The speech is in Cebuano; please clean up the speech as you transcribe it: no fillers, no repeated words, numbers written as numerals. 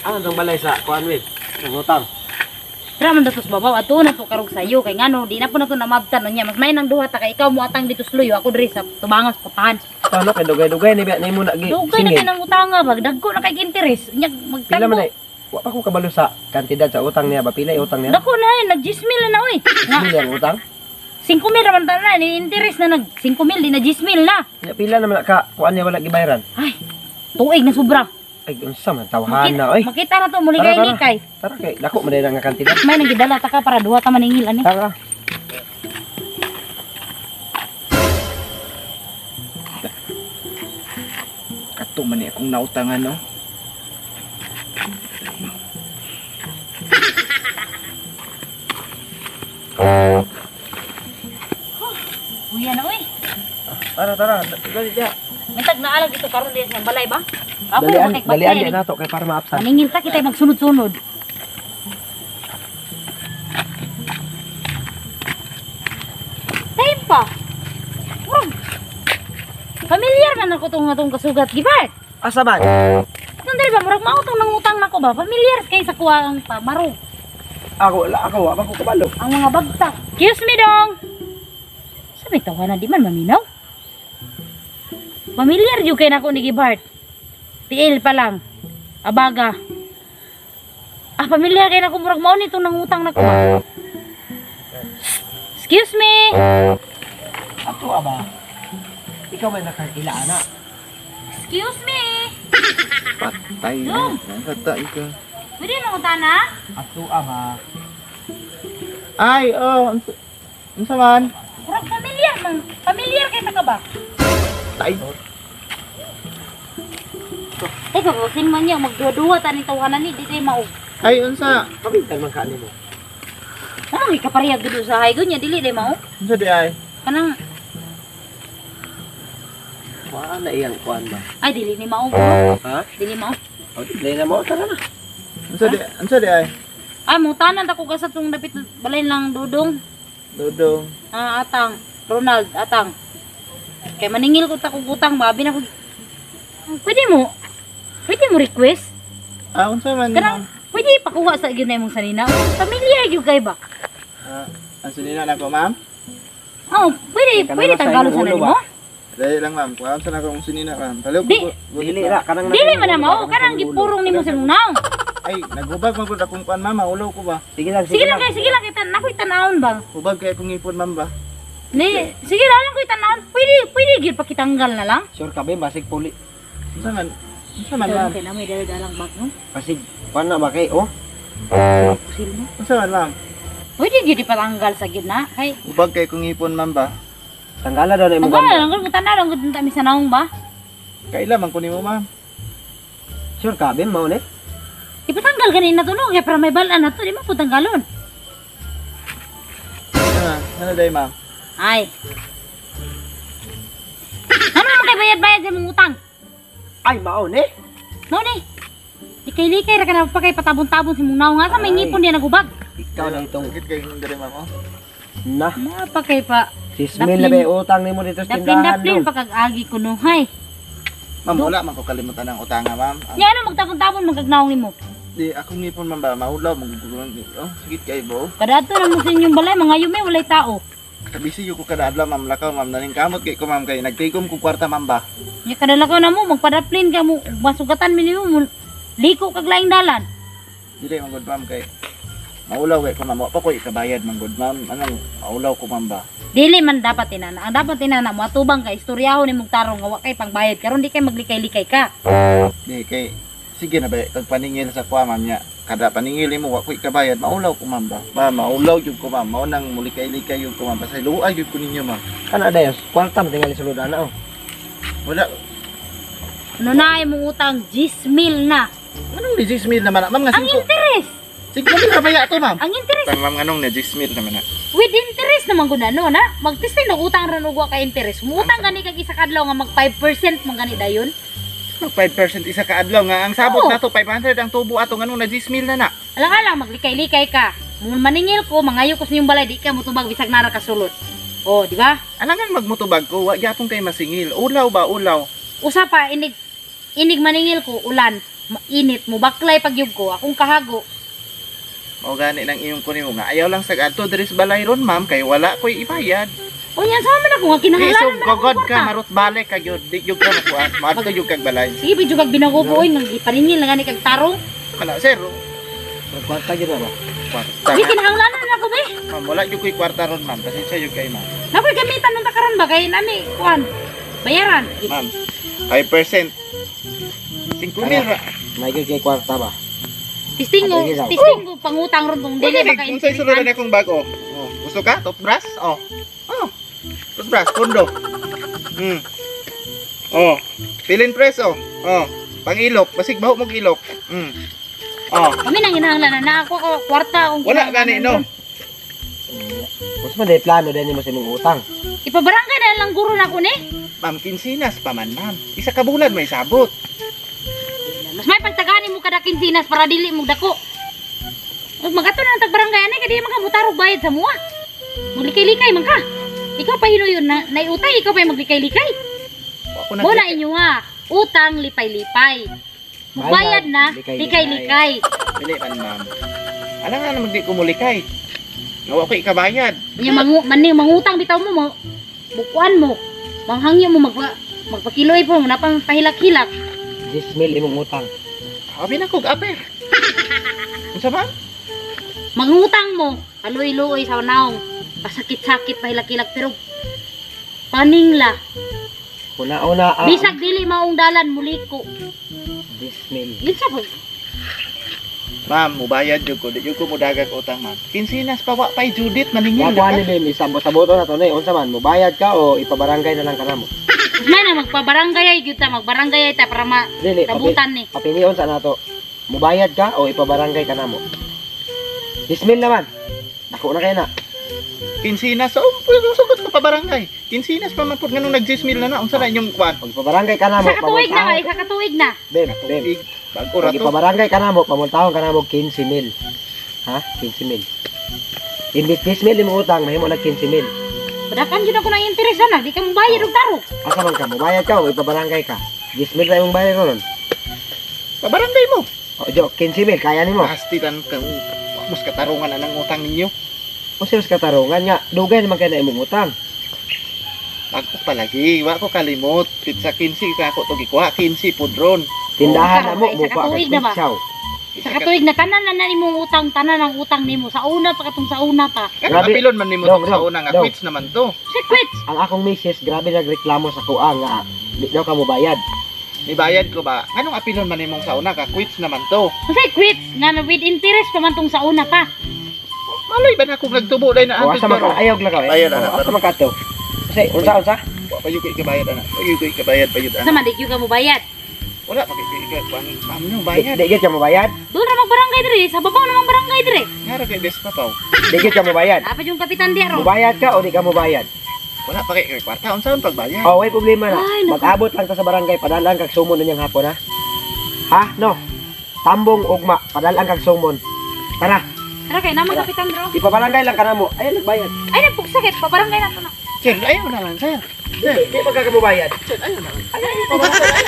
Ah, ang balay sa kuan we. Ang utang. Tara man datos babaw ato na to karog sayo kay ngano di na po na to namabtan unya mas may nang duha ta kay ikaw mo atang dito sluyo ako diri sa tubangas putahan. Tano kay dugay-dugay ni ba nimo na gi. Dugay na kay nang utanga bag dagko na kay interest unya Pila man magtagbo. ay? Wa pa ko kabalo sa kantidad sa utang niya ba pila yung utang niya? Dako na eh, nag 10 mil na oy. Nga Pila ang utang? 5 mil raman tanan ni interest na nag 5 mil di na 10 mil na. Nya, pila naman na ka kuan niya wala gibayaran? Ay, tuig na sobra. Ay unsa man tawhan na oy. Makita na to muligay Tara, tara. likay. Tara kay dako man nga kantidad. May nang gidala ta ka para duha ta maningil ani. Tara. Kato man ni akong nautangan no. Uya na oy. Tara tara, dali dia. Mintag naalag ito karon diya sa balay ba? Ako Dalian, kay dalian di nato kay para maapsan. Maningil ta kita magsunod-sunod. Time pa. Murag, familiar man ako tong atong kasugat gibart. Asa man? Atong diri ba murag mao tong nangutang nako ba? Familiar kay sa kuha ang pamaro. Ako wala ako wa pa ko kabalo. Ang mga bagta. Excuse me dong. Sabi tawanan di man maminaw. Familiar jud kay nako ni Gibart. Tiil pa lang. Abaga. Ah, familiar kay nako murag mao nitong nangutang nako. Excuse me. Ato aba. Ikaw may nakaila ana. Excuse me. Patay. Dong. Patay ka. Pwede nangutana? Ato aba. Ay, oh, unsa man? Murag familiar man. Familiar kay ta ka ba? Tay. Ay, kabasin man niya magduha-duha ta ning tawanan ni di kay mao. Ay, unsa? Pamintan man ka nimo. Ano may kaparehag gud sa haygon niya dili day mao. Unsa di ay? Kanang Wa na iyang kuan ba? ay dili ni mao. Ha? Dili mao. O dili na mo tara na. Unsa di ay? Ay, mutanan ta ko ka sa tong dapit balay lang dudong. Dodong. Ah, atang. Ronald, atang. Kay maningil ko ta kog utang ba, abi na ko. Pwede mo request? Ah, unsa man? Kanang pwede ipakuha sa gyud na imong sanina. Familiar gyud kay ba? Ah, ang sinina na ko, ma'am. Oh, pwede, Kanang pwede nasa tanggalon imong sa ulo nimo. ba? Dali lang, ma'am. Kuha sa na akong sinina, ma'am. Palaw Di. Dili ra kanang Dili man na mao, kanang gipurong nimo sa imong naong. Ay, naghubag man gud akong kuan, ma'am. Maulaw ko ba? Sige lang, Sige lang kay, sige lang kay tan ako'y tan-awon ba. Hubag kay akong ipon, ma'am ba? Ni, sige lang lang ko'y tan-awon. Pwede, pwede gyud pakitanggal na lang. Sure ka ba basig puli. Unsa man? Unsa man, ma'am? Kay na may dala-dalang bag no. Basig kuan na ba kay oh? Pusil mo. Unsa man, ma'am? Pwede gyud ipatanggal sa gyud na. Kay Hubag kay akong ipon, ma'am ba? Tanggala daw na imong Tanggal ganda. lang, kung tanaw lang, kung tami sa naong ba? Kaila man ko nimo, ma'am. Sure ka ba mao ni? Ipatanggal ganin na to, no? Kaya para may balaan na to, di mo po tanggalon. Ano, ano day, ma'am? Ay. Ano mo kay bayad-bayad sa mong utang? Ay mao ni. No, ni. Likay-likay ra ka na pa kay patabon-tabon sa mong naong. Asa may Ay. ngipon diya nagubag? Ikaw na itong Sakit kay diri, ma'am, oh. na. Na pa kay pa. Sismil na ba yung utang nimo dito sa tindahan Daplin-daplin no? pa kag-agi ko no. Hay. Ma'am, wala man ko kalimutan ang utanga, ma'am. Ang, Nya ano magtabon-tabon magkagnaong nimo? di akong ngipon, ma'am ba? Maulaw magugulon. Oh, sakit kay bo. Kada ato na mo sa inyong balay, mga yume, walay tao. Kabisi ko kada adlaw, ma'am, lakaw, ma'am. Naning kamot kay ko, ma'am, kay nagtikom ko kwarta, ma'am ba? Nya kadala ko na mo, magpadaplin ka mo, masugatan mi nimo, liko kag laing dalan. Dili man gud, ma'am, kay maulaw kay ko, ma'am. Wa pa ko ikabayad, man gud, ma'am. Anong maulaw ko, ma'am ba? Dili man dapat tinana. Ang dapat tinana mo atubang ka istoryahon nimong tarong nga wa kay pangbayad karon di kay maglikay-likay ka. Di kay sige na ba kag paningil sa kuha, ma'am niya. Kada paningil mo wa ko ikabayad, maulaw ko, ma'am ba? Ma'am, maulaw jud ko, ma'am. Mao nang mulikay-likay jud ko, ma'am. Basta luay jud ko ninyo, ma'am. Kana dayon, kwarta man tingali sulod ana oh. Wala. Ano na imong utang 10 mil na. Anong ni 10 mil naman, na, ma'am? Nga Ang 5. interest, 5 mil ra baya to, ma'am? ang interest Tang ma'am nganong na 10 mil naman na. with interest naman gud na no na. Magtisting og utang ra og wa kay interest. Muutang gani kag isa ka adlaw nga mag 5% man gani dayon. Mag 5% isa ka adlaw nga ang sabot Oo. nato 500 ang tubo ato nganong na 10 mil na na. Alang-alang maglikay-likay ka. Maningil ko, mangayo ko sa inyong balay, di ka motubag bisag nara ka sulot. Oh, di ba? Alangan magmutubag ko, wa gyapon kay masingil. Ulaw ba, ulaw. Usa pa inig inig maningil ko ulan. Mainit mo baklay pagyug ko akong kahago. Mao gani nang iyong kunin mo nga ayaw lang sa adto diri sa balay ron ma'am kay wala ko'y ibayad. Unya sa man ako nga kinahanglan Isog man akong gogod ka kwarta. marot balik ka gyud di gyud ka makuan. Maadto gyud kag balay. Sige bidyo kag binagobo oy nga gipaningil na gani kag tarong. Wala sir. Kwarta gyud na ba? Kwarta. Di kinahanglanan na ako be. Ma'am, wala gyud ko'y kwarta ron ma'am. Pasensya gyud kay ma'am. Nakoy gamitan ng takaran ba kay nami kuan. Bayaran. Ma'am, 5%. 5,000 ra. May gyud kay kwarta ba? Tisting ko, Ano yun, tisting ko pangutang ron kung dili Dili ba kung sa'y sulod na akong bago. Oh, gusto ka? Toothbrush? Oh. Oh. Toothbrush, kondo. Oh. Pilin press oh. Oh. Pangilok, basig baho mong ilok. Oh. Kami nang hinahanglan na ako ko kwarta kung Wala gani no. Unsa man day plano din nimo sa imong utang? Ipabarangay na lang guro na ako ni. Ma'am, kinsinas pa man, ma'am. Isa ka bulan may sabot. Mas may pagtagani mo kada kinsinas para dili mo dako. Ug magato na ang tagbarangay ani kay di man ka mutarog bayad sa mua. Maglikay-likay man ka. Ikaw pa hinuyon na naiutay, ikaw pa yung maglikay-likay. Ako Mo na inyo ha. Utang lipay-lipay. Bayad na likay-likay. Dili man, ma'am. Ala nga naman di ko mulikay. Ngawa ko ikabayad. Nya mangu maning mangutang bitaw mo, bukuan mo. Manghangyo mo magpakiloy po na pang pahilak-hilak. 10 mil imong utang. Abi na kog aper. Unsa ba? Mangutang mo, aluy-luoy sa naong. Pasakit-sakit pahilak-hilak pero paningla. Una-una ang Bisag dili maong dalan muliko. 10 mil. Yun sa po. Ma'am, mubayad jud ko. Di jud ko mudagag utang, ma'am. Kinsinas pa wa pay Judith maningil. Wa ni Bim, isabot-saboto na to ni. Unsa man, mobayad ka o ipabarangay na lang ka namo? Mas may na magpabarangay ay gyud ta, magbarangay ay ta para ma Dili, tabutan ni. papilion sa nato. Mubayad ka o ipabarangay ka namo? 10 mil naman. Dako na kayo na. Kinsinas, oh, pwede sugot ko pa barangay. Kinsinas pa man pud nganong nag 10 mil na na. Unsa na inyong kwan? Pag ipabarangay ka namo, Isa ka tuig na ba? Isa ka tuig na. Bim, Bim. Tuig, bago ra Pag to. ipabarangay ka namo, pamultahon ka namo 15 mil. Ha? 15 mil. Imbis 10 mil imong utang, mahimo na 15 mil. Padakan gyud ako ng interes ana, di ka mobayad og tarong. Asa man ka, mubayad ka o ipabarangay ka? 10 mil na imong bayad ron. Pabarangay mo. O, Jo, 15 mil, kaya nimo. Pasti tan ka. Mas katarungan na ng utang ninyo. O serious katarungan nga, dugay naman kay na imong utang. Bago palagi, wa ko kalimot. Pizza 15 ka ako to gikuha, 15 pudron. Tindahan na mo, Isa mupa ka tuig na ba? ka kwitsaw. Sa katuig na tanan na na nimong utang, tanan ang utang nimo. Sa una pa katong sa una pa. Kaya Grabe. apilon man nimo Dong, tong sa dong, una nga dong. quits naman to. Si quits. Ang akong misis, grabe nagreklamo sa kuha nga, di daw ka mobayad. Nibayad ko ba? Nganong apilon man nimong sa una ka quits naman to. Unsay quits nga na with interest pa man tong sa una pa. Malay ba na kung nagtubo dai na O, antud asa man ka, karon? ayaw lang ka. eh. Bayad, anak, O, asa man ka to? Kasi, unsa, unsa? Wa pa ko'y kabayad ana. Wa ko'y kabayad bayad Sa ana. man di gyud ka mobayad. Wala pa kay kay ma'am no Di, bayad. di gyud ka mobayad? Doon ra magbarangay diri, sa babaw namang barangay diri. Ngara kay des pa paw. Di gyud ka mobayad? Dapat yung kapitan di ron. Mobayad ka o di ka mobayad? Wala pa kay kay kwarta unsa ang pagbayad? Oh, way problema na. Ay, naku. Mag-abot lang ta sa barangay, padalan kag sumon unyang hapon ha. Ha? No. Tambong ugma, padalan kag sumon. Tara, Tara kay naman kapitan bro. ipabarangay lang ka na mo. Ayun, nagbayad. Ay nagpuksakit, pabarangay na to na. Sir, ayaw na lang sir. Di, di pa ka mobayad. Sir, ayaw na lang. Ayun, ipabarangay.